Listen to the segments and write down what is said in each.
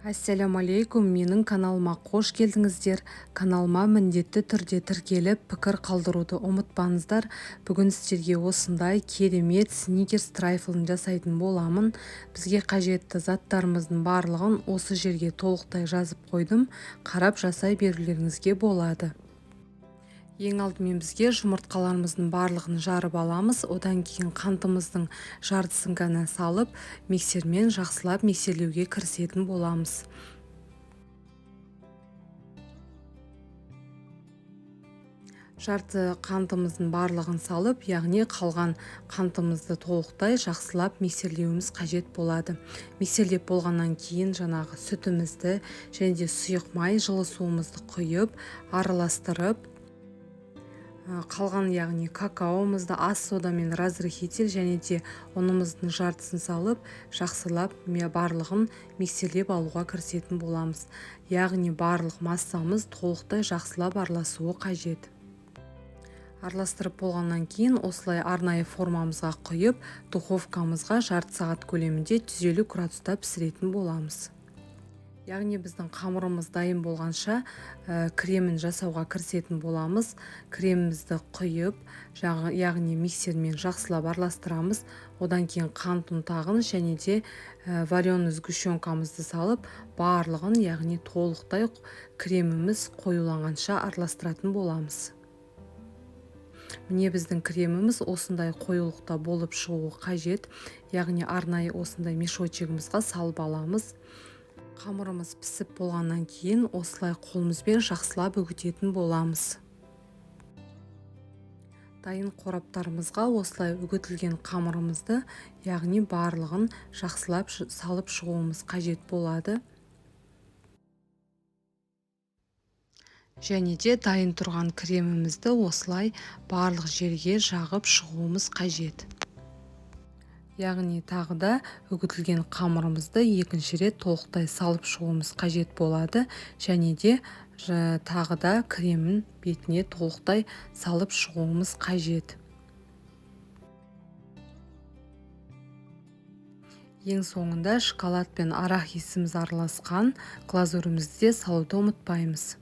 Ассаляму алейкум, менің каналыма қош келдіңіздер. Каналыма міндетті түрде тіркеліп, пікір қалдыруды ұмытпаңыздар. Бүгін сіздерге осындай керемет сникерс трайфлын жасайтын боламын. Бізге қажетті заттарымыздың барлығын осы жерге толықтай жазып қойдым. Қарап жасай берулеріңізге болады. Ең алдымен бізге жұмыртқаларымыздың барлығын жарып аламыз. Одан кейін қантымыздың жартысын ғана салып, миксермен жақсылап миксерлеуге кірісетін боламыз. Жарты қантымыздың барлығын салып, яғни қалған қантымызды толықтай жақсылап миксерлеуіміз қажет болады. Миксерлеп болғаннан кейін жаңағы сүтімізді және де сұйық май, жылы суымызды құйып, араластырып, қалған, яғни какаомызды, ас сода мен разрыхитель және де ұнымыздың жартысын салып, жақсылап барлығын миксерлеп алуға кірісетін боламыз. Яғни барлық массамыз толықтай жақсылап араласуы қажет. Араластырып болғаннан кейін осылай арнайы формамызға құйып, духовкамызға жарты сағат көлемінде 150 градуста пісіретін боламыз. Яғни біздің қамырымыз дайын болғанша, кремін жасауға кірісетін боламыз. Кремімізді құйып, яғни миксермен жақсылап араластырамыз. Одан кейін қант ұнтағын және де вареный сгущенкамызды салып, барлығын, яғни толықтай креміміз қоюланғанша араластыратын боламыз. Міне, біздің креміміз осындай қоюлықта болып шығуы қажет. Яғни арнайы осындай мешочегімізға салып аламыз. Қамырымыз пісіп болғаннан кейін осылай қолымызбен жақсылап үгітетін боламыз. Дайын қораптарымызға осылай үгітілген қамырымызды, яғни барлығын жақсылап салып шығуымыз қажет болады. Және де дайын тұрған кремімізді осылай барлық жерге жағып шығуымыз қажет. Яғни тағы да үгітілген қамырымызды екінші рет толықтай салып шығуымыз қажет болады. Және де тағы да кремін бетіне толықтай салып шығуымыз қажет. Ең соңында шоколад пен арахисіміз араласқан глазурімізді де салуды ұмытпаймыз.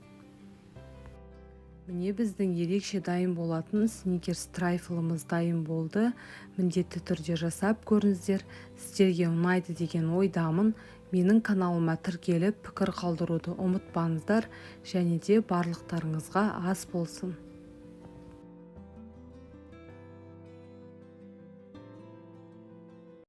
Міне, біздің ерекше дайын болатын сникерс трайфлымыз дайын болды. Міндетті түрде жасап көріңіздер. Сіздерге ұнайды деген ойдамын. Менің каналыма тіркеліп, пікір қалдыруды ұмытпаңыздар. Және де барлықтарыңызға ас болсын.